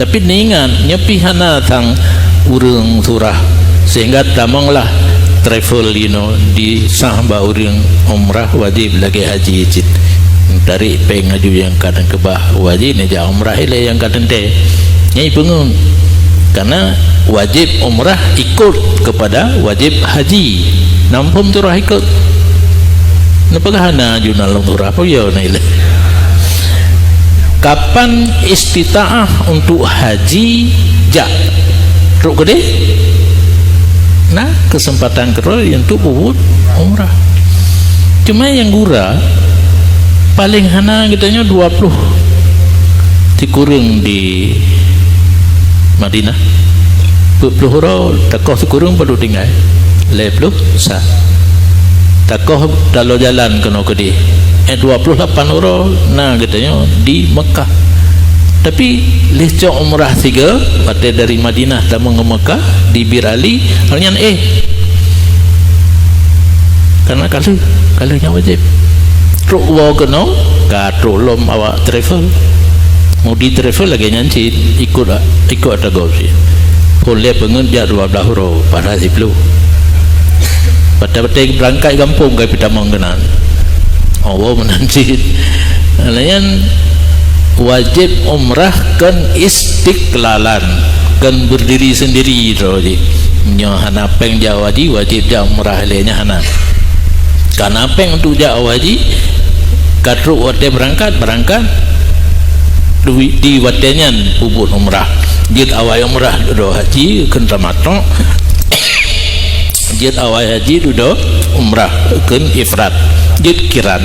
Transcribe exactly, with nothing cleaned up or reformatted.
Tapi neuingat, nyoe pih hana sang ureuëng surah, sehingga tamonglah travel, you know, disah bak ureuëng umrah wajéb lagée haji cit. Tarék péng aju nyang ka neukeubah, wajéb neujak umrah ilée nyang ka teuntée. Nyan ipeungeut. Karena wajéb umrah ikut kepada wajéb haji. Nam phom surah ikut. Neupeugah hana aju na lôn surah, peue yo na ilée. Kapan istitaah untuk haji jak? Trok keudeh? Nah, kesempatan keudroe untuk peubuet umrah. Cuma nyang gura, paling hana geutanyoe dua ploh sikureueng di Madinah. Peuet ploh uroe, takoh sikureueng padub tinggai. Lhée ploh sa. Takoh taloe jalan keunoe keudeh. Eh, dua ploh lapan uroe na geutanyoe di Mekah. Tapi lheueh cok umrah sigoe, watée dari Madinah tamong ngon Mekah, di Bir Ali, awaknyan éh. Karena ka lheueh, ka lheueh nyang wajéb. Trok woe keunoe, ka trok lom awak travel. Mudi travel lagée nyan cit, ikut, ikut ata gob cit. Phon lhée peungeut jak dua blaih uroe, padahai siploh. Watée-watée beurangkat gampông ka pih tamong keunan. Allah meunan cit. Layan wajéb umrah kon istiqlalan, kon berdiri sendiri droe jih. Nyoe hana péng jak haji, wajéb jak umrah lé nyan hana. Kana péng untuk jak haji, ka trok watée beurangkat, beurangkat. Di, di watée nyan peubuet umrah. Jeuet awai umrah dudoe haji, kon tamato. Jeuet awai haji dudoe umrah, kon ifrad. Jeuet kiran.